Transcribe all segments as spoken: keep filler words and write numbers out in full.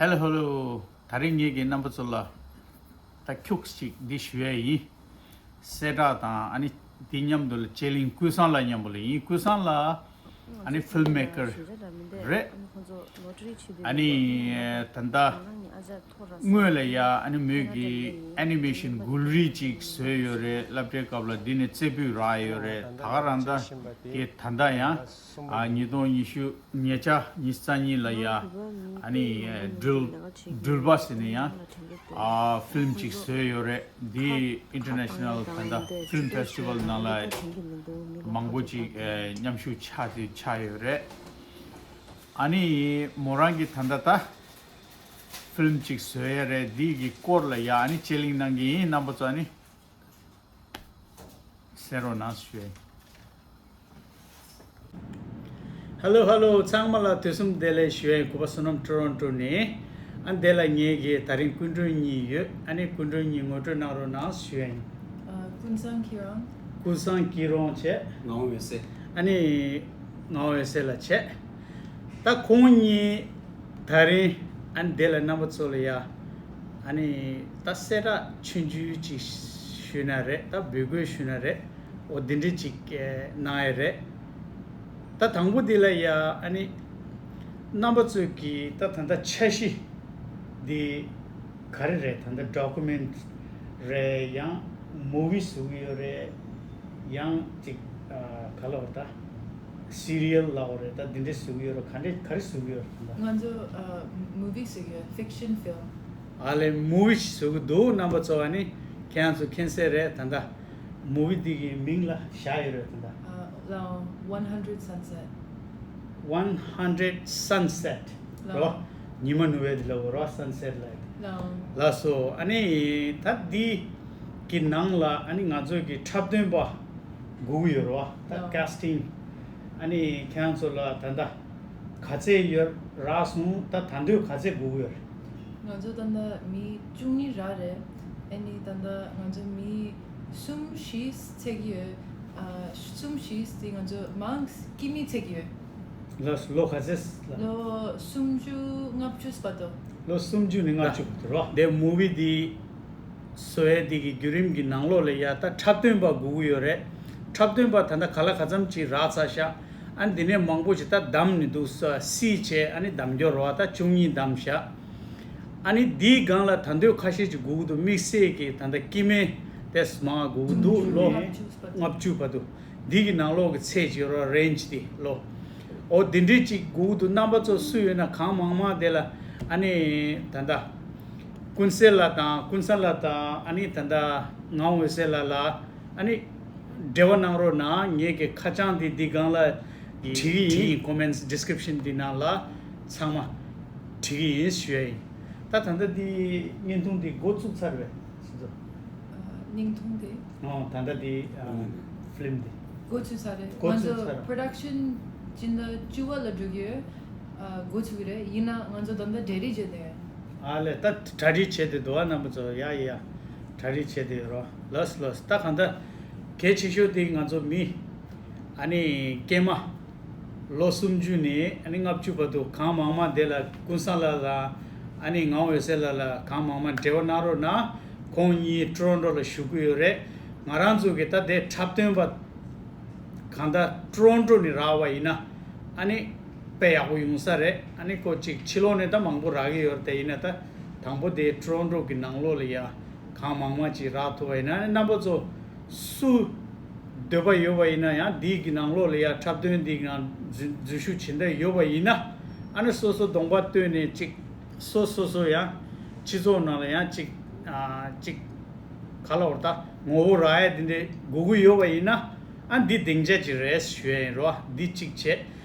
ཧེ་ལོ་ཧེ་ལོ། ད་རིང་ངེད་ཀྱི་རྣམ་པ་ཚོ་ལ་ད་ཁྱུག་ཅིག་འདི་ཞུ་ཡས་ཡིན། གསལ་བསྒྲགས་དང་ཨ་ནི་འདི་མཉམ་དུ་ལ་ཅེ་ལིང་ཀུན་བཟང་ལགས་མཉམ་པོ་ལ་ཡིན། ཀུན་བཟང་ལགས་ཨ་ནི་ཕིལམ་མེ་ཀར་རེད། ཨ་ནི་ད་ལྟ་སྔོན་ལ་ཡ་ཨ་ནི་མོས་ཀྱི་ཨེ་ནི་མེ་ཤན་འགུལ་རིས་ཅིག་བཟོས་ཡོད་རེད། སློབ་གྲྭའི་སྐབས་ལ་འདི་ནས་རྩེ་ཕུད་རག་ཡོད་རེད། ད་ག་རང་ད་དེ་ད་ལྟ་ཡང་ཨ་ཉིས་སྟོང་ཉི་ཤུ་ཉེ་ཆར་ཉི་ཤུ་རྩ་གཉིས་ལ་ཡ་ཨ་ནི་འགྲུལ་འགྲུལ་པ་ཟེར་ནས་ཡང་ཨ་ཕིལམ་ཅིག་བཟོས་ཡོད་རེད། འདི་ཨིན་ཊར་ནེ་ཤ་ནལ་ད་ལྟ་ཕིལམ་ཕེ་སི་ཊི་ཝལ་ནང་ལ་མང་པོ་ཅིག་ཨ་མཉམ་ཞུགས་ཆགས་ཏེ་ཆགས་ཡོད་རེད། ཨ་ནི་མོ་རང་གིས་ད་ལྟ་ད་ཕིལམ་ཅིག་བཟོས་ཡ་རེད། འདི་གི་སྐོར་ལ་ཡ་ཨ་ནི་ཅེ་ལིང་གནང་གི་ཡིན། རྣམ་པ་ཚོ་ཨ་ནི། གསན་རོགས་གནང་ཞུ་ཡ་ཡིན། ཧེ་ལོ་ཧེ་ལོ། ཚང་མ་ལ་དུས་གསུམ་བདེ་ལེགས་ཞུ་ཡ་ཡིན། གུས་པ་བསོད་ནམས་ཊོ་རོན་ཊོ་ནས། ཨ་འདི་ལ་ངེད་ཀྱི་ད་རིང་སྐུ་མགྲོན་གཉིས་ཡོད། ཨ་ནི་སྐུ་མགྲོན་གཉིས་ངོ་སྤྲོད་གནང་རོགས་གནང་ཞུ་ཡ་ཡིན། ཨ། ཀུན་བཟང་སྐྱིད་རོང་། ཀུན་བཟང་སྐྱིད་རོང་བྱས། ངག་དབང་འོད་ཟེར། ཨ་ནི་ངག་དབང་འོད་ཟེར་ལགས་བྱས། ད་ཁོང་གཉིས་ད་རིང་ཨ་ནི་འདི་ལ་རྣམ་པ་ཚོ་ལ་ཡ་ཨ་ནི་ད་གསལ་བསྒྲགས་ཆུང་ཆུང་ཅིག་ཞུས་ན་རེད། ད་འབོད་སྐུལ་ཞུས་ན་རེད། འོ་འདི་འདྲ་ཅིག་གནང་ཡས་རེད། ད་དང་པོ་འདི་ལ་ཡ་ཨ་ནི་རྣམ་པ་ཚོས་ཀྱི་ད་ད་ལྟ་འཆར་གཞི་འདི་ག་རེ་རེད། ད་ལྟ་ཌོ་ཀུ་མེན་ཊི་རེད། ཡང་མུ་ཝི་བཟོ་གི་ཡོད་རེད། ཡང་ཅིག་ཨ་ག་ལབ་དགོས་རེད། ད་སི་རི་ཡལ་ལབ་དགོས་རེད། ད་འདི་འདྲ་བཟོ་གི་ཡོད་རེད། ག་འདྲ་ག་རེ་བཟོ་གི་ཡོད་རེད། ད་ང་ཚོ་ཨ་མུ་ཝི་བཟོ་གི་ཡོད། ཕིག་ཤན་ཕིལམ། ཨ་ལས་མུ་ཝི་བཟོ་གི་འདུག་རྣམ་པ་ཚོ་ཨ་ནི་ཁྱེད་རང་ཚོ་མཁྱེན་གསལ་རེད། ད་ལྟ་མུ་ཝི་འདི་གི་མིང་ལ་བཞག་ཡོད་རེད། ད་ལྟ་ཨ་ལའོ། One Hundred Sunset། One Hundred Sunset། ལའོ། རོ། ཉི་མ་ནུབ་པའི་དེ་ལ་འོ་རོ། སན་སེཊ་ལ། ལའོ། ལགས་སོ། ཨ་ནི་ད་འདི་གི་ནང་ལ་ཨ་ནི་ང་ཚོ་གི་འཁྲབ་སྟོན་པ་དགོས་ཀྱི་ཡོད་རེད་པ། ད་ལའོ། ཀེ་སི་ཊིང་ཨ་ནི་ཁྱེད་རང་ཚོ་ལ་ད་ལྟ་ག་ཚད་ཡོད་རག་སོང་། ད་ད་དུང་ག་ཚད་དགོས་ཀྱི་ཡོད་རེད། ང་ཚོ་ད་ལྟ་མི་བཅུ་གཉིས་རག་རེད། ཨ་ནི་ད་ལྟ་ང་ཚོ་མི་གསུམ་བཞི་ཚད་ཀྱི་ཡོད། ཨ་གསུམ་བཞི་དེ་ང་ཚོ་མང་སྐྱེས་མི་ཚད་ཀྱི་ཡོད། ལོ་ལོ་ག་ཚད་ལ། ལོ་སུམ་ཅུ་ལྔ་བཅུ་བར་དུ། ལོ་སུམ་ཅུ་ནས་ལྔ་བཅུ་བར་དུ་རོ། དེ་མུ་ཝི་དེ་བཟོ་ཡས་དེ་གི་བརྒྱུད་རིམ་གྱི་ནང་ལོགས་ལ་ཡ་ད་འཁྲབ་སྟོན་པ་དགོས་ཀྱི་ཡོད་རེད། འཁྲབ་སྟོན་པ་ད་ལྟ་ག་ལ་ག་ཙམ་ཅིག་རག་ཚར་ཤག་ཨ་ནི་དེ་ནས་མང་པོ་ཞིག་ད་བདམས་ནས་འདུག་ས་སི་བྱས་ཨ་ནི་བདམས་སྐྱོར་རོ། ད་བཅུ་གཉིས་བདམས་ཤག་ཨ་ནི་དེའི་སྒང་ལ་ད་དུང་ཁ་ཤས་ཅིག་སྒུག་འདུག་དམིགས་བསལ་གྱི་ད་ལྟ་སྐྱེས་དམན་དེ་མང་སྒུག་འདུག་ལོ་ལྔ་བཅུ་བར་དུ། འདི་གི་ནང་ལོགས་ཀྱི་ཚད་ཅིག་རོ། རེན་ཇི་དེ་ལོ། འོ་དེ་འདྲའི་ཅིག་སྒུག་འདུག་རྣམ་པ་ཚོ་སུ་ཡོད་ན་གང་མང་མང་དེ་ལ་ཨ་ནི་ད་ལྟ་ཀུན་གསལ་ལགས་དང་ཀུན་བཟང་ལགས་དང་ཨ་ནི་ད་ལྟ་ངག་དབང་འོད་ཟེར་ལགས་ལ་ཨ་ནི་འབྲེལ་བ་གནང་རོགས་གནང་། ངེད་ཀྱི་ཁ་བྱང་འདི་འདི་སྒང་ལ་བྲིས་ཀྱི་ཡིན། ཀོ་མེན་ཊི་ཌི་སི་ཀི་རིབ་ཤན་འདི་ནང་ལ་ཚང་མ་བྲིས་ཀྱི་ཡིན་ཞུ་ཡ་ཡིན། ད་ད་ལྟ་འདི་བརྙན་ཐུང་འདི་འགོ་བཙུགས་ཚར་བས་སོ་སོ། ཨ། བརྙན་ཐུང་དེ། ཨོ་ད་ལྟ་འདི་ཨ། ཨོ། ཕི་ལིམ་འདི། འགོ་ཚུགས་ཚར་རེད། འགོ་ཚུགས་ཚར། ང་ཚོ་པྲོ་ཌག་ཤན་སྤྱི་ཟླ་བཅུ་པ་ལ་འགྲོ་གི་ཡོད། ཨ། འགོ་ཚུགས་ཀྱི་རེད། ཡིན་ན་ང་ཚོ་ད་ལྟ་གྲ་སྒྲིག་བྱས་ཏེ། ཨ་ལས་ད་གྲ་སྒྲིག་བྱས་ཏེ་འདུག་ཨ། རྣམ་པ་ཚོ་ཡ་ཡ་གྲ་སྒྲིག་བྱས་ཏེ་ཡོད་རོ། ལགས་ལགས། ད་གང་ལྟར་གལ་ཆེ་ཤོས་དེ་ང་ཚོ་མི་ཨ་ནི་སྐྱེས་མ་ལོ་སུམ་ཅུ་ནས་ཨ་ནི་ལྔ་བཅུ་བར་དུ་གང་མང་མང་དེ་ལ་ཀུན་བཟང་ལགས་ལ་ཨ་ནི་ངག་དབང་འོད་ཟེར་ལགས་ལ་གང་མང་མང་འབྲེལ་བ་གནང་རོགས་གནང་། ཁོང་གཉིས་ཊོ་རོན་ཊོ་ལ་བཞུགས་ཀྱི་ཡོད་རེད། ང་རང་ཚོ་གི་ད་དེ་འཁྲབ་སྟོན་པ་གང་ལྟར་ཊོ་རོན་ཊོ་ནས་རག་པ་ཡིན་ན་ཨ་ནི་དཔེ་ཡག་པོ་ཡོང་ས་རེད། ཨ་ནི་ཁོ་གཅིག་ཕྱི་ལོགས་ནས་ད་མང་པོ་རག་གི་ཡོད་རེད། དེ་ཡིན་ན་ད་དང་པོ་དེ་ཊོ་རོན་ཊོ་གི་ནང་ལོགས་ལ་ཡ་གང་མང་མང་ཅིག་རག་ཐུབ་པ་ཡིན་ན་ཨ་ནི་རྣམ་པ་ཚོ་སུ་འདོད་པ་ཡོད་པ་ཡིན་ན་ཡང་འདི་གི་ནང་ལོགས་ལ་ཡ་འཁྲབ་སྟོན་འདི་གི་ནང་འཛུལ་འཛུལ་ཞུགས་བྱེད་འདོད་ཡོད་པ་ཡིན་ན་ཨ་ནི་སོ་སོ་གདོང་པ་སྟོན་ནས་ཅིག་སོ་སོ་སོ་ཡང་སྤྱི་ཚོགས་ནང་ལ་ཡང་ཅིག་ཨ་ཅིག་ག་ལ་བར་ད་ངོ་བོ་རག་ཡ་འདི་འདྲའི་དགོས་ཀྱི་ཡོད་པ་ཡིན་ན་ཨ་འདི་སྡིངས་ཆ་ཅིག་རེད་ཞུ་ཡ་ཡིན་རོ། འདི་གཅིག་བྱས།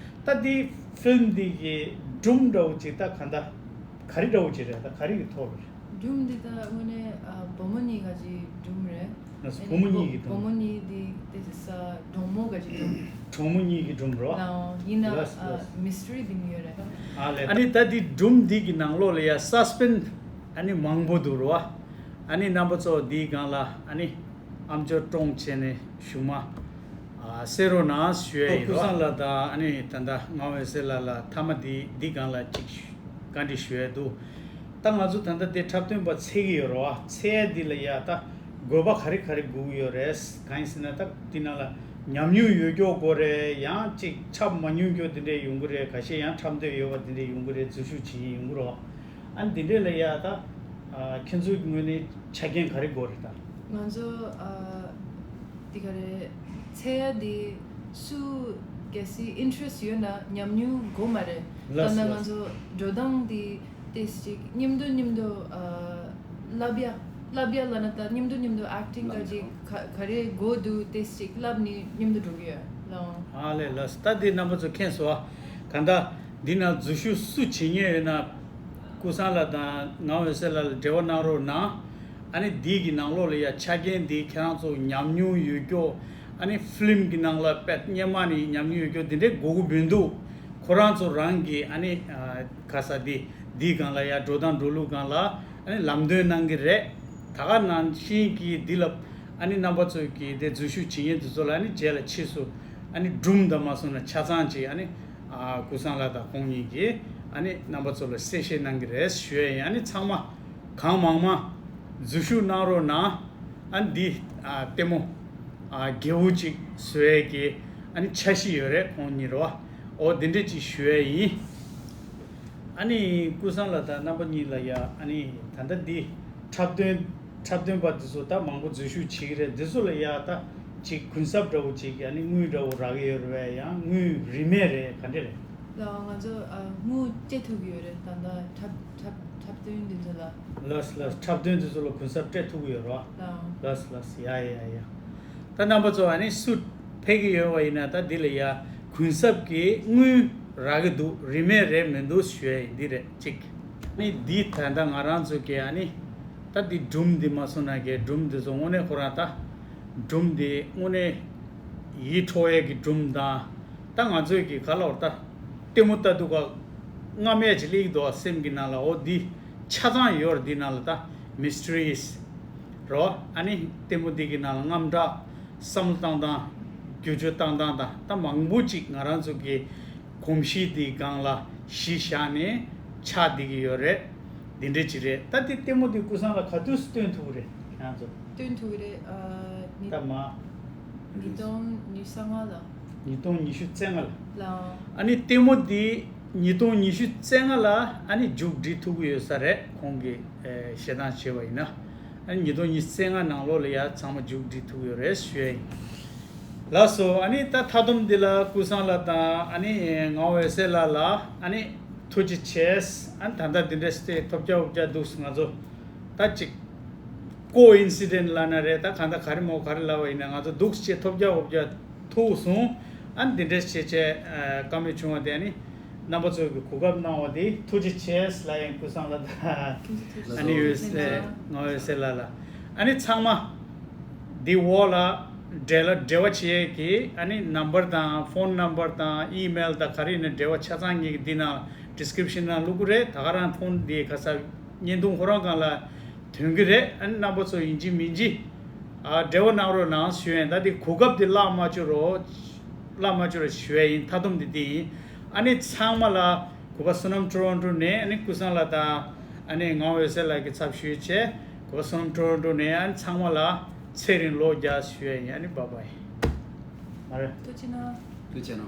ད་འདི་ཕིལམ་འདི་གི་སྒྲུང་འདྲ་བོ་ཅིག་ད་ག་འདྲ་ག་རེ་འདྲ་བོ་ཅིག་རེད། ད་ག་རེ་གི་ཐོག་ལ་རེད། སྒྲུང་འདི་ད་དངོས་གནས་ཨ་བུ་མོ་གཉིས་ཀ་གི་སྒྲུང་རེད། ཨ་བུ་མོ་གཉིས་ཀྱི་སྒྲུང་། བུ་མོ་གཉིས་འདི་དེ་ས་གྲོགས་མོ་ཀ་གི་སྒྲུང་། གྲོགས་མོ་གཉིས་ཀྱི་སྒྲུང་རོ། ལའོ་ཡིན་ན་ལགས་ཨ་ལགས། མི་སི་ཊི་རི་འདི་མི་ཡོད་རེད། ཨ་ལས། ཨ་ནི་ད་འདི་སྒྲུང་འདི་གི་ནང་ལོགས་ལ་ཡ་སཱ་སི་པེན་ཨ་ནི་མང་པོ་འདུག་རོ། ཨ་ནི་རྣམ་པ་ཚོ་འདིའི་སྒང་ལ་ཨ་ནི་ཨམ་ཅོག་ཀྲོང་བྱས་ནས་གཞུག་མ་ཨ་གསན་རོགས་གནང་ཞུ་ཡ་ཡིན་རོ། ཀུན་བཟང་ལགས་དང་ཨ་ནི་ད་ལྟ་ངག་དབང་འོད་ཟེར་ལགས་ལ་མཐའ་མ་འདི་འདི་སྒང་ལ་ཅིག་བཀའ་འདྲི་ཞུ་ཡ་འདུག་ད་ང་ཚོ་ད་ལྟ་དེ་འཁྲབ་སྟོན་པ་འཚོལ་གྱི་ཡོད་རེད་བ། འཚོལ་ཡ་འདི་ལ་ཡ་ད་དགོས་པ་ག་རེ་ག་རེ་དགོས་ཀྱི་ཡོད་རེད། གང་ཡིན་ཟེར་ན་ད་འདི་ནང་ལ་ཉམས་མྱོང་ཡོད་མཁན་དགོས་རེད། ཡང་ཅིག་འཁྲབ་མ་མྱོང་མཁན་དེ་འདྲས་ཡོང་གི་རེད། ཁ་ཤས་ཡང་འཁྲབ་འདོད་ཡོད་པ་དེ་འདྲས་ཡོང་གི་རེད། འཛུལ་ཞུགས་བྱེད་མཁན་ཡོང་གི་རེད་བ། ཨ་འདི་འདྲས་ལ་ཡ་ད་ཨ་ཁྱེད་ཚོའི་ངོས་ནས་ཆ་རྐྱེན་ག་རེ་དགོས་རེད་ད། ང་ཚོ་ཨ་འདི་ག་རེ་འཚོལ་ཡ་འདི་སུ་གལ་སྲིད་ཨིན་ཊི་རེ་སི་ཊི་ཡོད་ན་ཉམས་མྱོང་དགོས་མ་རེད། ལགས་ད་ལྟ་ང་ལགས། ཚོ་འགྲོ་སྟངས་འདི་ཏོག་ཙམ་ཅིག་མཉམ་དུ་མཉམ་དུ་ཨ་བསླབ་ཡ་བསླབ་ཡ་ལབ་ན་ད་མཉམ་དུ་མཉམ་དུ་ཨེག་ཊིང་ག་ཅིག་ག་ག་རེ་དགོས་འདུག་ཏོག་ཙམ་ཅིག་བསླབ་ནས་མཉམ་དུ་འགྲོ་གི་ཡོད་ལགས། ཨ་ལས་ལགས། ད་འདི་རྣམ་པ་ཚོ་མཁྱེན་སོང་ཨ། གང་ལྟར་འདི་ནང་འཛུལ་ཞུགས་སུ་བྱེད་མཁན་ཡོད་ན་ཀུན་བཟང་ལགས་དང་ངག་དབང་འོད་ཟེར་ལགས་ལ་འབྲེལ་བ་གནང་རོགས་གནང་། ཨ་ནི་འདི་གི་ནང་ལོགས་ལ་ཡ་ཆ་རྐྱེན་འདི་ཁྱེད་རང་ཚོ་ཉམས་མྱོང་ཡོད་མཁན། ཨ་ནི་ཕི་ལིམ་གི་ནང་ལ་དཔེ་སྔོན་མ་ནས་ཉམས་མྱོང་ཡོད་མཁན་དེ་འདྲའི་དགོས་ཀྱི་མི་འདུག་ཁོ་རང་ཚོ་རང་གི་ཨ་ནི་ཨ་ག་ས་འདི་འདིའི་སྒང་ལ་ཡ་འགྲོ་སྟངས་འགྲོ་ལུགས་སྒང་ལ་ཨ་ནི་ལམ་སྟོན་གནང་གི་རེད། ད་ག་ནང་བཞིན་གྱི་འདི་ལ་ཨ་ནི་རྣམ་པ་ཚོ་གི་དེ་འཛུལ་ཞུགས་བྱེད་མཁན་དེ་ཚོ་ལ་ཨ་ནི་རྗེས་ལ་ཕྱིས་སུ་ཨ་ནི་སྒྲུང་དང་མ་སོང་ན་ཆ་ཚང་ཅིག་ཨ་ནི་ཨ་ཀུན་བཟང་ལགས་དང་ཁོང་གཉིས་ཀྱིས་ཨ་ནི་རྣམ་པ་ཚོ་ལ་གསལ་བཤད་གནང་གི་རེད་ཞུ་ཡ་ཡིན། ཨ་ནི་ཚང་མ་གང་མང་མང་འཛུལ་ཞུགས་གནང་རོགས་གནང་། ཨ་ནི་འདི་ཨ་ལྟད་མོ་ཨ་རྒྱས་པོ་ཅིག་བཟོ་ཡས་ཀྱི་ཨ་ནི་འཆར་གཞི་ཡོད་རེད། ཁོང་གཉིས་རེད་བ། འོ་འདི་འདྲས་ཅིག་ཞུ་ཡས་ཡིན། ཨ་ནི་ཀུན་བཟང་ལགས་དང་རྣམ་པ་གཉིས་ལ་ཡ་ཨ་ནི་ད་ལྟ་འདི་འཁྲབ་སྟོན་འཁྲབ་སྟོན་པ་འདི་ཚོ་ད་མང་པོ་འཛུལ་ཞུགས་བྱེད་ཀྱི་རེད། འདི་ཚོ་ལ་ཡ་ད་ཅིག་གུན་གསབ་འདྲ་བོ་ཅིག་ཨ་ནི་དངུལ་འདྲ་བོ་རག་གི་ཡོད་རེད་པས། ཡང་དངུལ་རིན་མེད་རེད། ག་འདྲས་རེད། ལགས་ང་ཚོ་ཨ་དངུལ་སྤྲད་ཐུབ་ཀྱི་ཡོད་རེད། ད་ལྟ་འཁྲབ་འཁྲབ་འཁྲབ་སྟོན་འདི་ཚོ་ལ། ལགས་ལགས། འཁྲབ་སྟོན་འདི་ཚོ་ལ་གུན་གསབ་སྤྲད་ཐུབ་ཀྱི་ཡོད་རེད་བ། ལགས། ལགས་ལགས། ཡ་ཡ་ཡ། ད་རྣམ་པ་ཚོ་ཨ་ནི་སུ་ཕེབས་ཀྱི་ཡོད་པ་ཡིན་ན་ད་འདི་ལ་ཡ་གུན་གསབ་ཀྱི་དངུལ་རག་གི་འདུག་རིན་མེད་རེད་མི་འདུག་ཞུ་ཡ་ཡིན། འདི་རེད་གཅིག་ཨ་ནི་འདི་ད་ལྟ་ང་རང་ཚོ་གི་ཨ་ནི་ད་འདི་སྒྲུང་འདི་མ་སོང་ན་གི་སྒྲུང་འདི་ཚོ་དངོས་གནས་ཁོ་རང་ད་སྒྲུང་འདི་དངོས་གནས་ཡིད་འཕྲོག་ཡས་ཀྱི་སྒྲུང་དང་། ད་ང་ཚོའི་གི་ག་ལ་བར་ད་ལྟད་མོ་ལྟ་དུས་ག་རྔམ་ཡས་ཅིག་སླེབས་འདུག་སེམས་ཀྱི་ནང་ལ། འོ་འདི་ཆ་ཚང་ཡོད་རེད། འདི་ནང་ལ་ད་མི་སི་ཊི་རི་ཡི་རོ། ཨ་ནི་ལྟད་མོ་འདི་གི་ནང་ལ་དངངས་སྐྲག་བསམ་བློ་བཏང་སྟངས་འགྱུར་བཅོས་བཏང་སྟངས་དང་ད་མང་པོ་ཅིག་ང་རང་ཚོ་གི་གོམས་གཤིས་འདིའི་སྒང་ལ་གཞི་བཞག་ནས་ཆགས་བསྡད་ཀྱི་ཡོད་རེད། འདི་འདྲས་ཅིག་རེད། ད་འདི་ལྟད་མོ་འདི་ཀུན་བཟང་ལགས་ག་དུས་སུ་སྟོན་ཐུབ་ཀྱི་རེད་ཁྱེད་རང་ཚོ། སྟོན་ཐུབ་ཀྱི་རེད། ཨ་ཉི་ད་མ། ཉིས་སྟོང་ཉི་ཤུ་རྩ་ལྔ་ལ། ཉིས་སྟོང་ཉི་ཤུ་རྩ་ལྔ་ལ། ལགས། ཨ་ནི་ལྟད་མོ་འདི་ཉིས་སྟོང་ཉི་ཤུ་རྩ་ལྔ་ལ་ཨ་ནི་མཇུག་སྒྲིལ་ཐུབ་ཀྱི་ཡོད་ས་རེད། ཁོང་གིས་ཨེ་བཤད་སྟངས་བྱས་པ་ཡིན་ན། ཨ་ནི་ཉིས་སྟོང་ཉི་ཤུ་རྩ་ལྔ་ནང་ལོགས་ལ་ཡ་ཚང་མ་མཇུག་སྒྲིལ་ཐུབ་ཀྱི་ཡོད་རེད་ཞུ་ཡ་ཡིན། ལགས་སོ། ཨ་ནི་ད་མཐའ་སྡོམ་འདི་ལ་ཀུན་བཟང་ལགས་དང་ཨ་ནི་ངག་དབང་འོད་ཟེར་ལགས་ལ་ཨ་ནི་ཐུགས་རྗེ་ཆེ། ཨ་ནི་ད་ལྟ་འདི་འདྲ་སྟེ་ཐོབ་རྒྱག་འོབ་རྒྱག་འདུག་ང་ཚོ་ད་ཅིག་ཀོ་ཨིན་སི་ཌེན་ཊི་ལབ་ན་རེད། ད་གང་ལྟར་ག་རེ་མོ་ག་རེ་ལབ་པ་ཡིན་ན་ང་ཚོ་འདུག་སེ་ཐོབ་རྒྱག་འོབ་རྒྱག་ཐུག་སོང་། ཨ་ནི་འདི་འདྲ་བྱས་བྱས་ཨ་བཀའ་མོལ་བྱུང་བ་དེ་ཨ་ནི་རྣམ་པ་ཚོས་ཀྱི་གོ་སྐབས་གནང་བ་དེ་ཐུགས་རྗེ་ཆེ་ལབ་ཡིན། ཀུན་བཟང་ལགས་དང་ཨ་ནི་འོད་ཟེར་ངག་དབང་འོད་ཟེར་ལགས་ལ་ཨ་ནི་ཚང་མ་འདི་འོག་ལ་འབྲེལ་འབྲེལ་བ་བྱེད་ཡས་ཀྱི་ཨ་ནི་ནམ་བར་དང་ཕོན་ནམ་བར་དང་ཨི་མེལ་དང་ག་རེ་ཡིན་ན་འབྲེལ་བ་ཆ་ཚང་ངེད་ཀྱི་འདི་ནང་ཌི་སི་ཀི་རིབ་ཤན་ནང་བླུག་གི་རེད། ད་ག་རང་ཕོན་འདི་ག་ས་བརྙན་ཐུང་ཁོ་རང་སྒང་ལ་ཐོན་གྱི་རེད། ཨ་ནི་རྣམ་པ་ཚོ་ཡིན་གཅིག་མིན་གཅིག་ཨ་འབྲེལ་བ་གནང་རོགས་གནང་ཞུ་ཡིན། ད་འདི་གོ་སྐབས་འདི་བརླག་མ་བཅུག་རོགས། བརླག་མ་བཅུག་རོགས་ཞུ་ཡ་ཡིན། མཐའ་སྡོམ་འདི་འདི་ཡིན། ཨ་ནི་ཚང་མ་ལ་གུས་པ་བསོད་ནམས་ཊོ་རོན་ཊོ་ནས་ཨ་ནི་ཀུན་བཟང་ལགས་དང་ཨ་ནི་ངག་དབང་འོད་ཟེར་ལགས་ཀྱི་ཚབ་ཞུས་བྱས་གུས་པ་བསོད་ནམས་ཊོ་རོན་ཊོ་ནས་ཨ་ནི་ཚང་མ་ལ་ཚེ་རིང་ལོ་བརྒྱ་ཞུ་ཡ་ཡིན། ཨ་ནི་བྷའི་བྷའི། མ་རེད། ཐུགས་རྗེ་གནང་། ཐུགས་རྗེ་གནང་།